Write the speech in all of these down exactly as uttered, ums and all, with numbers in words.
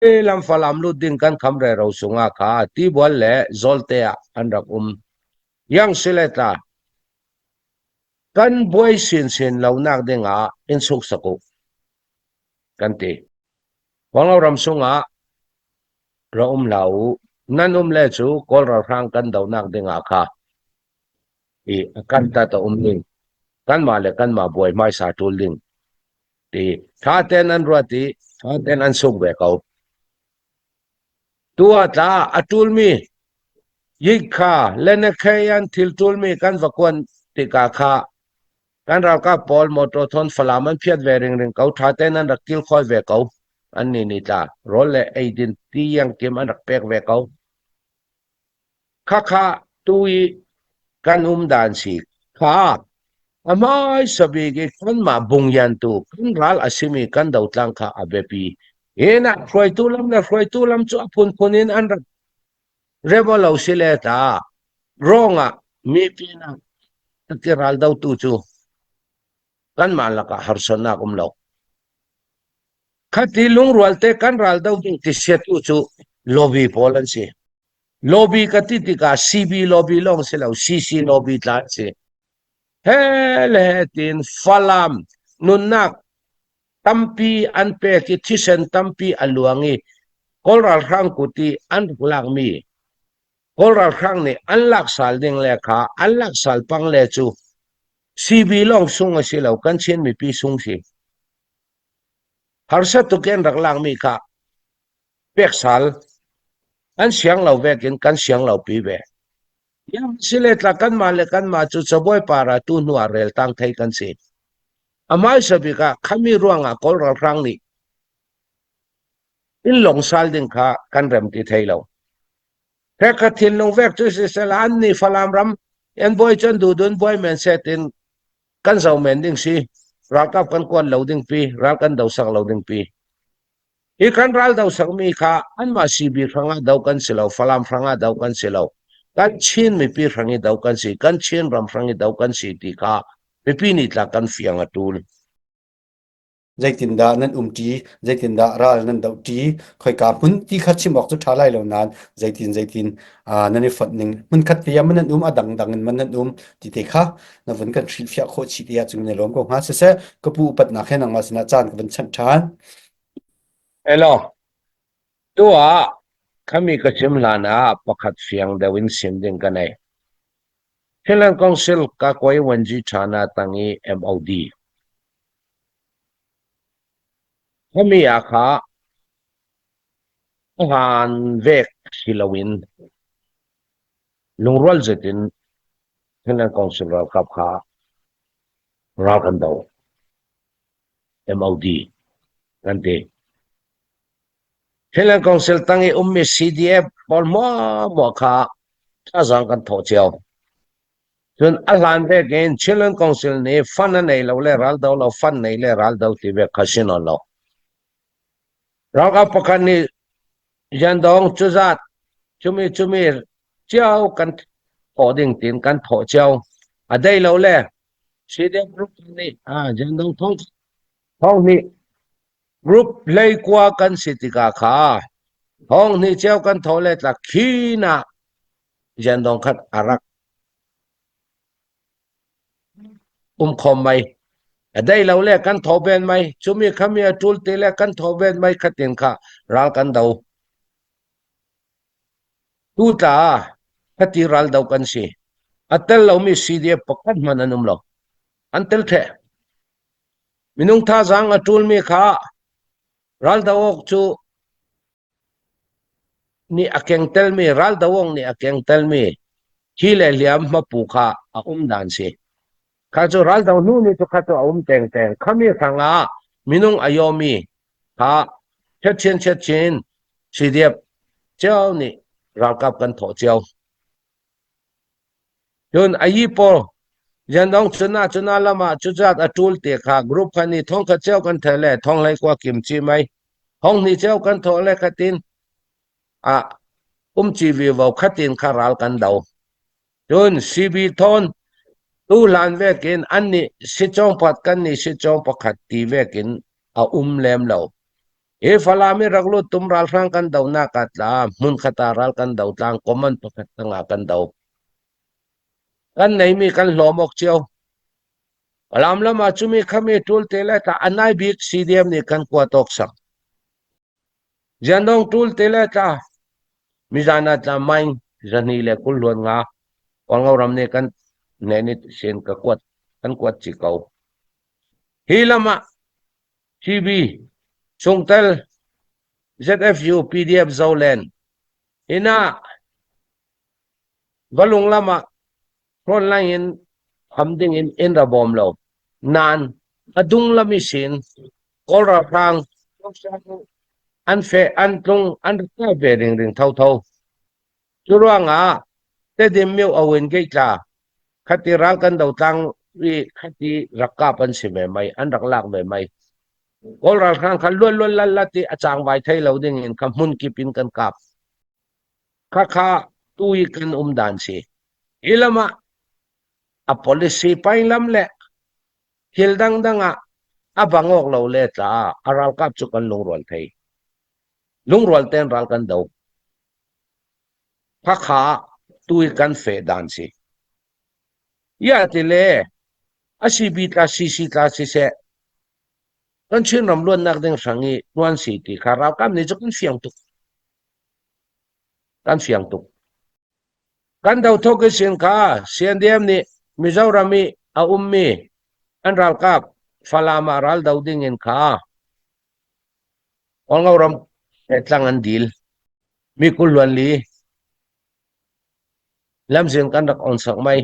lam Falam lut ding kan kham rero sunga kha Tibual le Zolte ah an rak um. Yang sile tla kan buai sinsin lonak dinga in suksak uh kan ti. Huangau ram sungah ra um hlah uh. Nan um le cu Kawl ralhrang kan donak dingah kha i a kan tat a um ding, kanmah le kanmah buai hmaisa ṭul ding ti ṭha tein an ruat i ṭha tein an suk ve ko. Tuah tla a ṭulmi yik kha le na khei an thil ṭulmi kan va kuan tikah kha kan ralkap pawl mawtaw thawn Falam an phiat ve ringring ko, ṭha tein an rak kilkhawi ve ko. An ni ni tla rawl le eidin ti iang kim an rak pek ve ko. Khakha tu i kan um dan si kha a hmaisa bik i kanmah bungyan tu kan ral a simi kan dotlang kha a bepi. Ina hruaitu lam le hruaitu lam cu a phunphun in an rak rem aw lo si le ta rawng ah mipi na a ti ral do tu cu kanmah lakah harsatnak um lo. Khati lungrual te kan ral do ding ti siatu cu lobby pawl an si. Lobby ka ti tikah C B lobby lawng si lo, C C lobby tla an si. He le he tin Falam nunnak tampi an pek i thisen tampi a luang i Kawl ralhrang kut i an rak lakmi Kawl ralhrang nih an laksal ding le kha an laksal pang le cu C B lawng sung a si lo, kan Chin mipi sung si. Harsa tuk in rak lakmi kha pek sal an siang lo vekin kan siang lo pi ve. Yang si le tla kanmah le kanmah cu cabuai para tu hnu ah rel tang thei kan si. A hmaisa bik ah khami ruangah Kawl ralhrang nih in lawng sal ding kha kan rem ti thei lo. Hrekhat thinlung vek cu sisel an ni Falam ram en buai cun duhdun buai men se tin kan zoh men ding si, ralkap kan kuat lo ding pi, ral kan dosak lo ding pi. Hi kan ral dosak mi kha anmah C B hrangah do kan si lo, Falam hrangah do kan si lo, kan Chin mipi hrang i do kan si, kan Chin ram hrang i do kan si ti kha mipi nih tla kan fiang a ṭul. Zeitindah nan um ṭi, zeitindah ral nan doh ṭi, khoika hmun ti kha chim awk cu ṭha lai lo nain, zeitin, zeitin, aa, nan i fonh ning. Hmun khat te ah man nan um, a dangdang in man nan um ti te kha na vun kan hrilhfiah khawh chih te ah cun na lawm ko hnga. Siseh, ka pu upatnak he nangmah sinah caan ka van chanh ṭhan. Hello. Tu ah khami ka sim hlan ah pakhat fiang deuh in sim ding ka nei. Chinland Council ka kuai wanji ṭhan ah tang i M O D. Khami ah kha a hlan vek si loin lungrual zetin Chinland Council ralkap kha ral kan do. M O D kan ti. Chinland Council tang i ummi C D F pawl hmuahhmuah kha thazaang kan thawh cio. Cun a hlan vekin Chinland Council nih fund a nei lo le ral do lo, fund nei le ral do ti vek kha si nawn lo. Ralkap pakhat nih Zandong cuzat cumi cumi cio kan thawh ding tin kan thawh cio. A dei lo le C D F group nih, ah, Zandong thong, thong nih group hleikua kan si tikah kha thong hnih cio kan thawh le tla khin ah Zandong khat a rak um khawm mai. A dei lo le kan thawh ven mai. Cumi khami a ṭul ti le kan thawh ven mai khatin kha ral kan do. Tu tla khati ral do kan si. A tel lomi C D F pakhat hmanh an um lo. An tel ṭheh. Minung thazaang a ṭulmi kha ral do awk cu nih a kengtelmi, ral do awk nih a kengtelmi hi le hliam hmapu kha a um dan si. Kha cu ral do hnu nih cu kha cu a um tengteng. Khami hrangah minung a yawmi kha chetchin chetchin C D F cio nih ralkap kan thawh cio. Cun a yi pawl, Zandong cunah cunah lamah cuzat a ṭul te kha group khat nih thong khat cio kan thawh le thong hleikua kim ci mai. Thong hnih cio kan thawh le khatin a um ci vivo khatin kha ral kan do. Cun C B thawn tu hlan vekin annih sicawng pakhat kan nih sicawng pakhat ti vekin a um lem lo. Hi Falam i rak lut tum ralhrang kan donak ah tla, hmun khat ah ral kan do tlang, command pakhat tang ah kan do. Kan nei mi kan hlawm awk cio. Falam lam ah cumi khami tul te le tla, a nai bik C D M nih kan kuat awk sak. Ziandong tul te le tla, mizan ah tla maing zahnih le kul hluan nga, Walngo ram nih kan hnen i sin ka kuat, kan kuat ci ko. Hi lam ah C B, Sungtel, Z F U, P D F Zoland, ina, Valung lam ah front line in ham ding in in ra bawm lo. Nan, a dung lam i sin, Kawl ralhrang an feh, an tlung, an ra ve ringring thotho. Cu ruangah Tedim miu a win gei tla, khat i ral kan do tlang i khat i rak kap an si ve mai, an rak lak ve mai. Kawl ralhrang kha luat luat lat lat i a cangvai thei lo ding in kha hmun kip in kan kap. Kha kha tu i kan um dan si. Hi lam ah a policy paing lam le thil dangdang ah a bang awk lo le tla, a ralkap cu kan lungrual thei. Lungrual ten ral kan do. Kha kha tu i kan feh dan si. Ia ti le, a C B tla, C C tla siseh, kan Chin ram luatnak ding hrang i tuan si ti kha ralkap nih cu kan fiang tuk. Kan fiang tuk. Kan do thawk i sin kha C N D M nih Mizoram i a ummi an ralkap Falam ah ral do ding in kha Walngo ram, eh, tlang an dil. Mi kul hluan li lamzin kan rak on sak mai.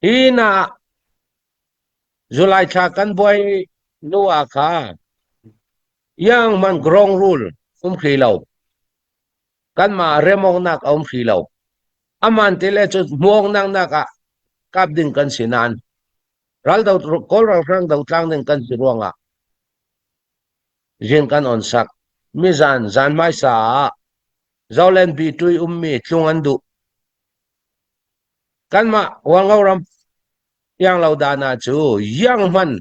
Hi na July thla kan buai nu ah kha iang man ground rule um hri lo. Kanmah remawknak a um hri lo. A man ti le cu hmuawknak nak ah kap ding kan si nan. Ral do, Kawl ralhrang do tlang ding kan si ruangah zin kan on sak. Mizan, zan hmaisa ah Zoland B two i ummi tlung an duh. Kanmah Walngo ram iang lo dan ah cu iang hman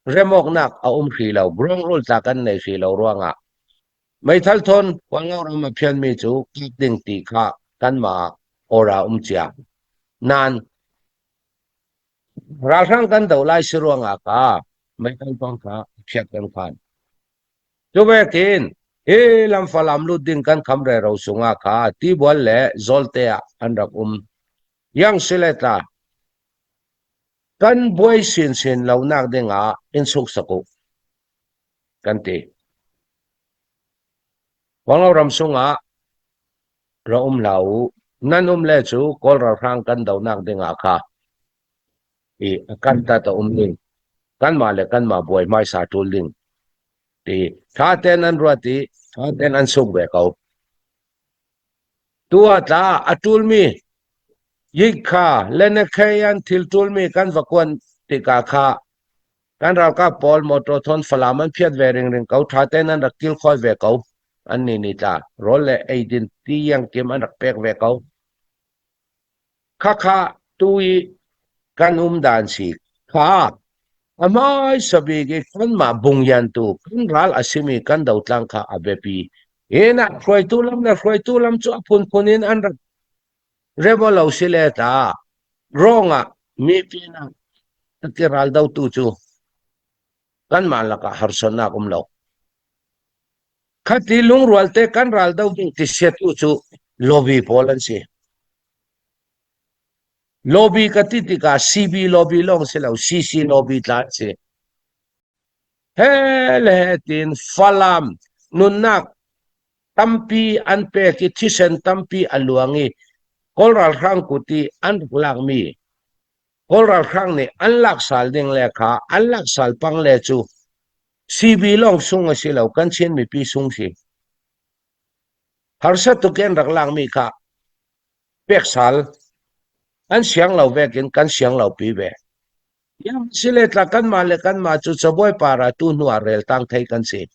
remawknak a um hri lo, ground rule tla kan nei hri lo ruangah meithal thawn Walngo ram a phianmi cu kap ding ti kha kanmah order um cia. Nan ralhrang kan do lai si ruangah kha meithal thawn kha phiat kan khan. Cu vekin hi lam Falam lut ding kan kham rero sungah kha Tibual le Zawlte ah an rak um. Iang si le tla, kan buai sinsin lonak dingah in suksak uh kan ti. Walngo ram sungah ra um hlah uh. Nan um le cu Kawl ralhrang kan donak dingah kha i a kan tat a um ding, kanmah le kanmah buai hmaisa ṭul ding ti ṭha tein an ruat i ṭha tein an suk ve ko. Tu ah tla a ṭulmi Yikha le Nekhei an thil ṭulmi kan va kuan tikah kha kan ralkap pawl mawṭaw thawn Falam an phiat ve ringring ko, ṭha tein an rak kilkhawi ve ko. Annih nih tla rawl le eidin ti iang kim an rak pek ve ko. Kha kha tu i kan um dan si kha a hmaisa bik i kanmah bungyan tu kan ral a simi kan do tlang kha a biapi. Hi na hruaitu lam le hruaitu lam cu a phunphun in an rak rem aw lo si le ta, rawng ah mi pinah a kiral do tu cu kanmah lakah harsatnak um lo. Khati lungrual te kan ral do ding ti sia tu cu lobby pawl an si. Lobby ka ti tikah C B lobby lawng si lo, C C lobby tla an si. He le he tin Falam nunnak tampi an pek i thisen tampi a luang i Kawl ralhrang kut i an rak lakmi Kawl ralhrang nih an laksal ding le kha an laksal pang le cu C B lawng sung a si lo, kan Chin mipi sung si. Harsa tuk i an rak lakmi kha pek sal an siang lo vekin kan siang lo pi ve. Iang si le tla kanmah le kanmah cu cabuai para tu hnu ah rel tang thei kan si.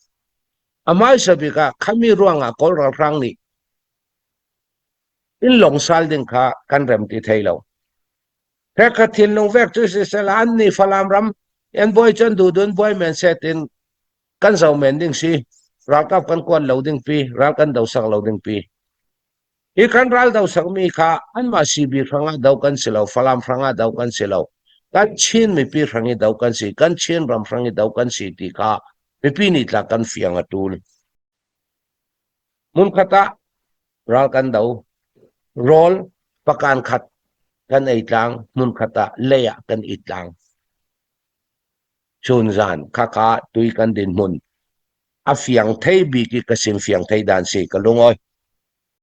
A hmaisa bik ah khami ruangah Kawl ralhrang nih in lawng sal ding kha kan rem ti thei lo. He kha thinlung vek cu sisela, annih Falam ram an buai cu an duhdun buai men se tin kan zoh men ding si. ralkap kan kuat lo dingpi, ral kan dosak lo dingpi. Hi kan ral dosak mi kha anmah C B hrangah do kan si lo, Falam hrangah do kan si lo, kan Chin mipi hrang hi do kan si, kan Chin ram hrang hi do kan si ti kha mipi nih tla kan fiang a tul. Mun khatah ral kan do, rawl pakan khat kan ei tlang, mun khatah leiah kan i tlang. Chunzan khakha tui kan din hmun a fiang thei bik i ka sim fiang thei dan si ka lungawi.